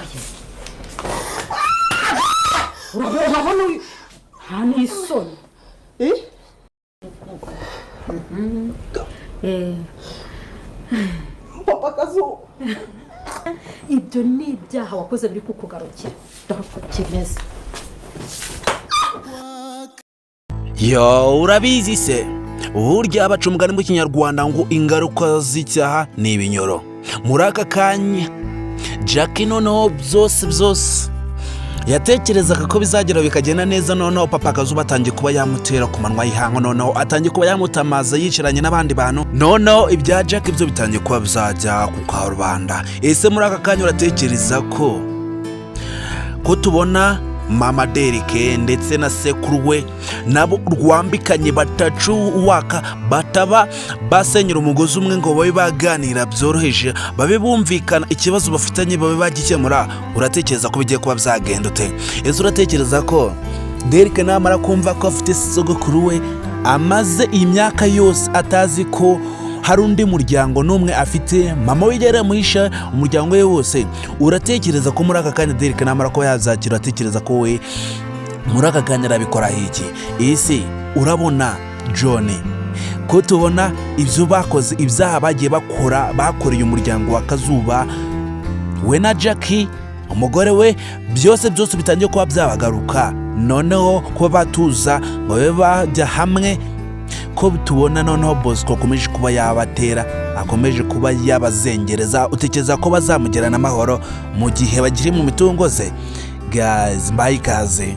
Oye. Urabona uyu nta n'isoni. Eh? Papa Kazuba. Ibyo ni ibyaha wakoze biri kukugarukira, dore uko kimeze. Yo, urabizi se, burya baca umugani mu Kinyarwanda ngo ingaruka z'icyaha ni ibinyoro. Muri aka kanya Jackie noneho byose byose yatekerezaga ko bizagera bikagenda neza, noneho papa Kazuba atangiye kuba yamutera ku manwa y'ihangu, noneho atangiye kuba yamutamaza yicaranye n'abandi bantu, noneho ibya Jack byo bitangiye kuba bizajya ku karubanda. Ese muri aka kanya uratekereza ko tubona mama Derike ndetse na sekuru we nabo rwambikanye batacu waka, bataba basenyera umugozi umwe ngo babe baganira byoroheje, babe bumvikana ikibazo bafitanye, babe bagikemura? Uratekereza ko bigiye kuba byagenda ute? Ese uratekereza ko Derike namara kumva ko afite sogokuru we amaze iyi myaka yose atazi ko hari undi muryango n'umwe afite, mama we yaramuhisha umuryango we wose, uratekereza ko muri aka kanya Derike namara kuba yazakira, uratekereza ko we muri aka kanya arabikora iki? Ese urabona John, ko tubona ibyo bakoze, ibyaha bagiye bakora, bakoreye umuryango wa Kazuba, we na Jackie umugore we, byose byose bitangiye kuba byabagaruka, noneho kuba batuza ngo babe bajya hamwe, ko tubona noneho Bosco akomeje kuba yabatera, akomeje kuba yabazengereza, utekereza ko bazamugerana amahoro mu gihe bakiri mu mitungo ze? Guys, mbaye ikaze.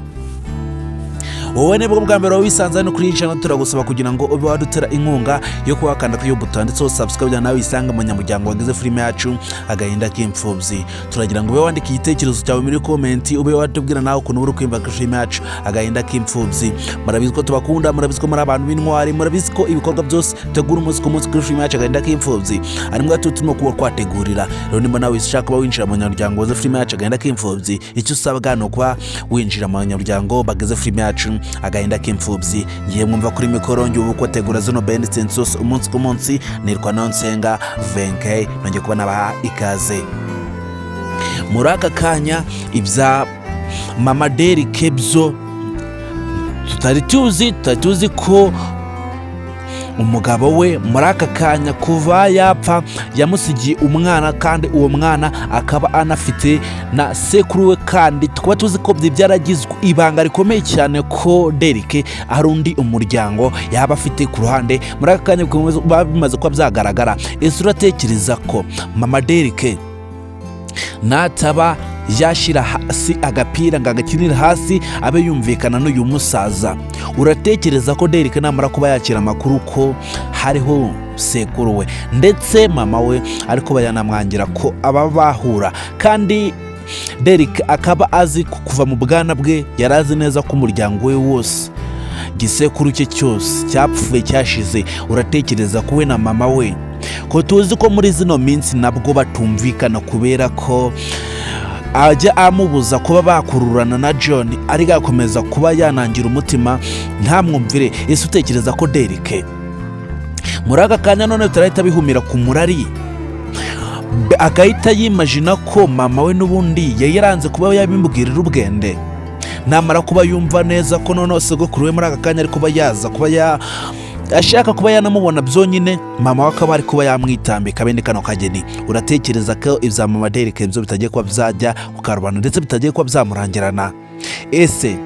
Wowe nibwo bwa mbere wisanze hano kuri iyi channel, turagusaba kugira ngo ube wadutera inkunga yo kuba wakanda kuri iyo buto yanditseho subscribe, kugira nawe wisange mu nyamuryango wagize filime yacu Agahinda k'Imfubyi. Turagira ngo ube wandika igitekerezo cyawe muri comment, ube watubwira nawe ukuntu uri kwiyumva kuri filime yacu Agahinda k'Imfubyi. Murabizi ko tubakunda, murabizi ko muri abantu b'intwari, murabizi ko ibikorwa byose tegura umunsi ku munsi kuri filime yacu Agahinda k'Imfubyi ari mbwa turimo kuba twategurira. Rero nimba nawe ushaka kuba winjira mu nyamuryango wagize filime yacu Agahinda k'Imfubyi, icyo usabwa ni ukuba winjira mu banyamuryango bageze filime yacu Agahinda k'Imfubyi. Ngiye mwumva kuri mikoro njye ubu ko zino bendi zose umunsi ku munsi, nitwa Nonsenga Venke, nongeye kuba nabaha ikaze. Muri aka kanya ibya mama Derike byo tutari tuzi ko umugabo we muri aka kanya kuva yapfa yamusigiye umwana, kandi uwo mwana akaba anafite na sekuru we, kandi tukaba tuzi ko byaragizwe ibanga rikomeye cyane ko Derike ari undi umuryango yaba afite ku ruhande. Muri aka kanya bimaze kuba byagaragara. Ese uratekereza ko mama Derike nataba yashyira hasi agapira ngo agakinire hasi, abe yumvikana n'uyu musaza, uratekereza ko Derike namara kuba yakira amakuru ko hariho sekuru we ndetse mama we ariko bayanamwangira ko aba bahura, kandi Derike akaba azi ko kuva mu bwana bwe yari azi neza ko umuryango we wose, gisekuru cye cyose cyapfuye cyashize, uratekereza ko we na mama we, ko tuzi ko muri zino minsi nabwo batumvikana kubera ko ajya amubuza kuba bakururana na John, ariko agakomeza kuba yanangira umutima ntamwumvire, ese utekereza ko Derike muri aka kanya none turahita bihumira ku murari, agahita yimajina ko mama we n'ubundi yari yaranze kuba yabimubwirira ubwende, namara kuba yumva neza ko noneho sogokuru we muri aka kanya ari kuba yaza kuba ya ashaka kuba yanamubona byonyine, mama we akaba ari kuba yamwitambika bene kano kageni, uratekereza ko ibya mama Derike byo bitagiye kuba byajya ku karubanda ndetse bitagiye kuba byamurangirana? Ese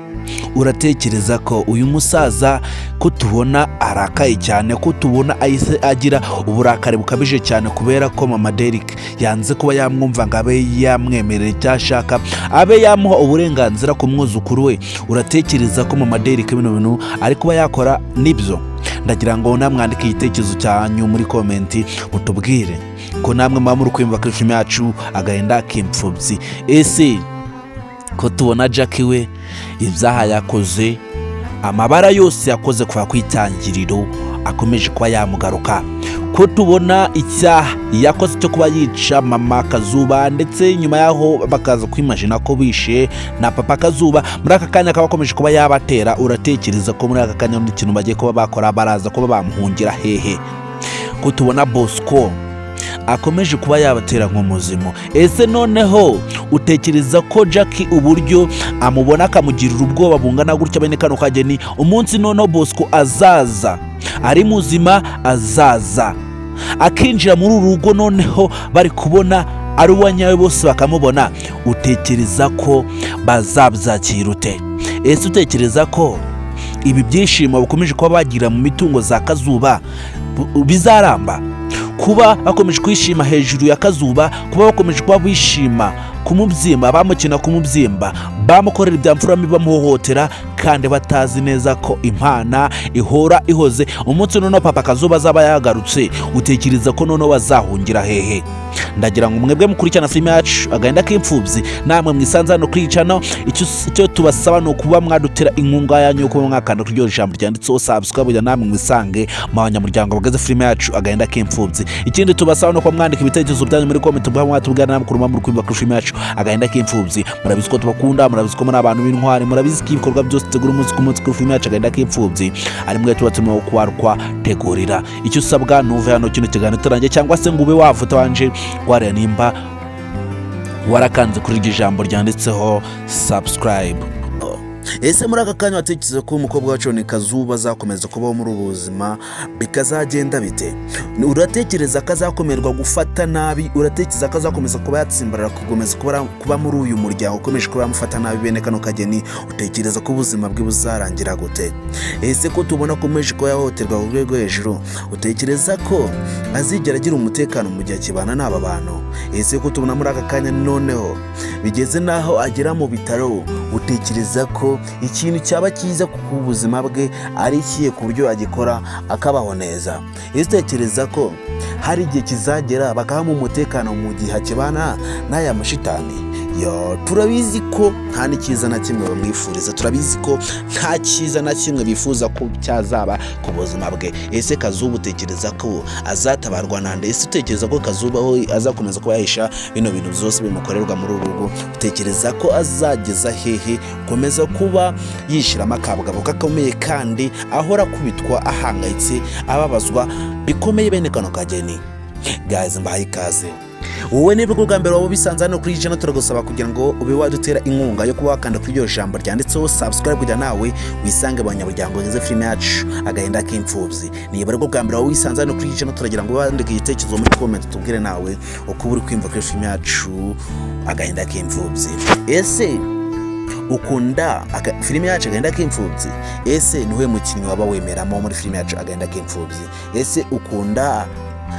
uratekereza ko uyu musaza, ko tubona arakaye cyane, ko tubona ahise agira uburakari bukabije cyane kubera ko mama Derike yanze kuba yamwumva ngo abe yamwemerera icyo ashaka, abe yamuha uburenganzira ku mwuzukuru we, uratekereza ko mama Derike bino bintu ari kuba yakora nibyo? Ndagira ngo namwandike igitekerezo cyanyu muri comment, mutubwire ko namwe muba muri kwiyumva kuri filime yacu Agahinda k'Imfubyi. Ese ko tubona Jackie we ibyaha yakoze, amabara yose yakoze kuva ku itangiriro akomeje kuba yamugaruka, ko tubona icyaha yakoze cyo kuba yica mama Kazuba, ndetse nyuma yaho bakaza kwimajina ko bishe na papa Kazuba, muri aka kanya akaba akomeje kuba yabatera, uratekereza ko muri aka kanya n'undi kintu bagiye kuba bakora, baraza kuba bamuhungira hehe? Ko tubona Bosco Akomeje kuba yabatera nk'umuzimu. Ese noneho utekereza ko Jackie uburyo amubona akamugirira ubwoba bungana gutya bene kano kageni, umunsi noneho Bosco azaza ari muzima, azaza akinjira muri uru rugo, noneho bari kubona ari uwa nyawe, bose bakamubona, utekereza ko bazabyakira ute? Ese utekereza ko ibi byishimo bakomeje kuba bagira mu mitungo za Kazuba bizaramba? Kuba bakomeje kwishima hejuru ya Kazuba, kuba bakomeje kuba bishima kumubyimba, bamukina kumubyimba, bamukorera ibya mfura mbi, bamuhohotera, kandi batazi neza ko impana ihora ihoze. Umunsi noneho papa Kazuba azaba yagarutse, utekereza ko noneho bazahungira hehe? Ndagira ngo mwebwe mukurikirana filime yacu Agahinda k'Imfubyi, namwe mwisanze hano kuri channel, icyo tubasaba ni ukuba mwadutera inkunga yanyu yo kuba mwakanda kuri iryo jambo ryanditseho subscribe, kugira namwe mwisange mu banyamuryango bageze filime yacu Agahinda k'Imfubyi. Ikindi tubasaba ni ukuba mwandika ibitekerezo byanyu muri comment, muba mwatubwira namwe ukuntu muba muri kwiyumva kuri filime yacu Agahinda k'Imfubyi. Murabizi ko tubakunda, murabizi ko muri abantu b'intwari, murabizi ko ibikorwa byose dutegura umunsi ku munsi kuri filime yacu Agahinda k'Imfubyi ari mwe tuba turimo kuba twategurira. Icyo usabwa, nuve hano kino kiganiro turangiye, cyangwa se ngo ube wavuta wanje wareba nimba warakanze kuri iryo jambo ryanditseho subscribe. Ese muri aka kanya watekereza ko umukobwa wacu ni Kazuba azakomeza kubaho muri ubu buzima, bikazagenda bite? Uratekereza ko azakomerwa gufata nabi? Uratekereza ko azakomeza kuba yatsimbarara, gukomeza kuba muri uyu muryango ukomeje kuba yamufata nabi bene kano kageni? Utekereza ko ubuzima bwe buzarangira gute? Ese ko tubona akomeje kuba yahohoterwa ku rwego hejuru, utekereza ko azigera agira umutekano mu gihe akibana n'aba bantu? Ese ko tubona muri aka kanya noneho bigeze n'aho agera mu bitaro, utekereza ko ikintu cyaba cyiza ku buzima bwe ari ikihe, ku buryo agikora akabaho neza? Ese utekereza ko hari igihe kizagera bakahamuha umutekano mu gihe akibana n'aya mashitani? Yo, turabizi ko nta n'ikiza na kimwe bamwifuriza, turabizi ko nta cyiza na kimwe bifuza ko cyazaba ku buzima bwe. Ese Kazuba utekereza ko azatabarwa nande? Ese utekereza ko Kazuba aho azakomeza kuba yahisha bino bintu byose bimukorerwa muri uru rugo, utekereza ko azageza hehe komeza kuba yishyiramo akabugabo gakomeye, kandi ahora akubitwa, ahangayitse, ababazwa bikomeye bene kano kageni? Guys, mbahaye ikaze. Wowe niba bwa mbere waba ubisanze hano kuri channel, turagusaba kugira ngo ube wadutera inkunga yo kuba wakanda kuri iryo jambo ryanditseho subscribe, kugira nawe wisange abanyamuryango bagize filime yacu Agahinda k'Imfubyi. Niba aribwo bwa mbere waba wisanze hano kuri channel, turagira ngo wandike igitekerezo muri comment, tubwire nawe uko uri kwiyumva kuri filime yacu Agahinda k'Imfubyi. Ese ukunda filime yacu Agahinda k'Imfubyi? Ese niwe mukinnyi waba wemeramo muri filime yacu Agahinda k'Imfubyi? Ese ukunda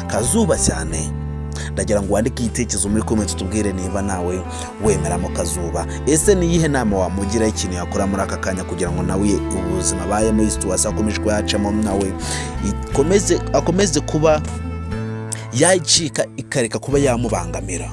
Kazuba cyane? Ndagira ngo wandike igitekerezo muri comment, tubwire niba nawe wemeramo Kazuba. Ese ni iyihe nama wamugira, ikintu yakora muri aka kanya kugira ngo nawe ubuzima abayemo, iyi situation akomeje kuba yacamo, nawe akomeze kuba yayicika, ikareka kuba yamubangamira?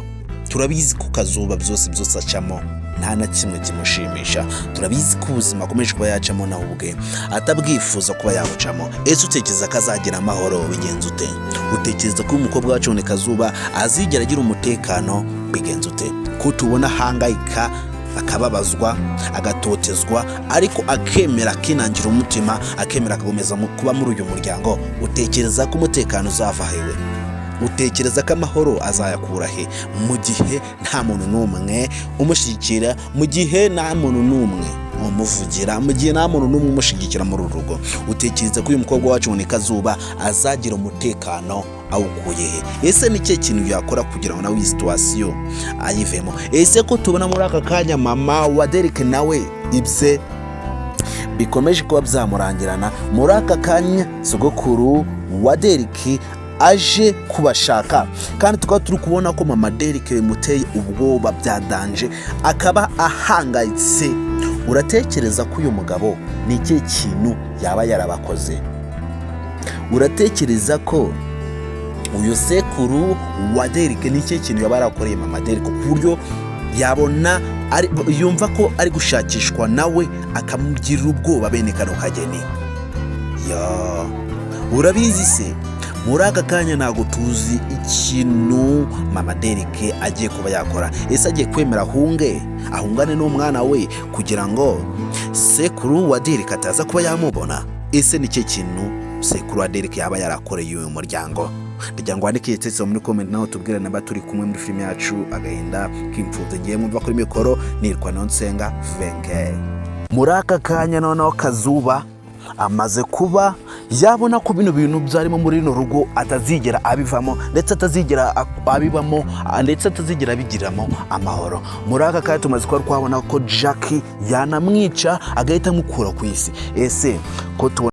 Turabizi ko Kazuba byose byose acamo nta na kimwe kimushimisha. Turabizi ko ubuzima akomeje kuba yacamo nawe ubwe atabwifuza kuba yabucamo. Ese utekereza ko azagira amahoro bigenze ute? Utekereza ko umukobwa wacu ni Kazuba azigera agira umutekano bigenze ute, ko tubona ahangayika, akababazwa, agatotezwa, ariko akemera, akinangira umutima, akemera agakomeza kuba muri uyu muryango? Utekereza ko umutekano uzava hewe? Utekereza ko amahoro azayakura he, mu gihe nta muntu n'umwe umushyigikira, mu gihe nta muntu n'umwe umuvugira, mu gihe nta muntu n'umwe umushyigikira muri uru rugo? Utekereza ko uyu mukobwa wacu ni Kazuba azagira umutekano awukuye he? Ese ni cyo kintu yakora kugira ngo nawe iyi situation ayivemo? Ese ko tubona muri aka kanya mama wa Derek nawe ibye bikomeje kuba byamurangirana, muri aka kanya sogokuru wa Derek aje kubashaka, kandi tukaba turi kubona ko mama Derek bimuteye ubwoba bya danger, akaba ahangayitse, uratekereza ko uyu mugabo ni ikihe kintu yaba yarabakoze? Uratekereza ko uyu sekuru wa Derek ni ikihe kintu yaba yarakoreye mama Derek, ku buryo yabona yumva ko ari gushakishwa, nawe akamugirira ubwoba bene kano kageni? Ya, urabizi se, muri aka kanya ntabwo tuzi ikintu mama Derek agiye kuba yakora. Ese agiye kwemera ahunge, ahungane n'umwana we, kugira ngo sekuru wa Derek ataza kuba yamubona? Ese ni cyo kintu sekuru wa Derek yaba yarakoreye uyu muryango? Ndagira ngo wandike igitekerezo muri comment, nawe tubwire naba turi kumwe muri filime yacu Agahinda k'Imfubyi. Ngiye mwumva kuri mikoro nitwa Nonsenga Venke. Muri aka kanya noneho Kazuba amaze kuba yabona ko bino bintu byarimo muri runo rugo atazigera abivamo, ndetse atazigera abibamo, ndetse atazigera abigiramo amahoro. Muri aka kanya tumaze kuba twabona ko Jackie yanamwica, agahita amukura ku isi. Ese ko tubona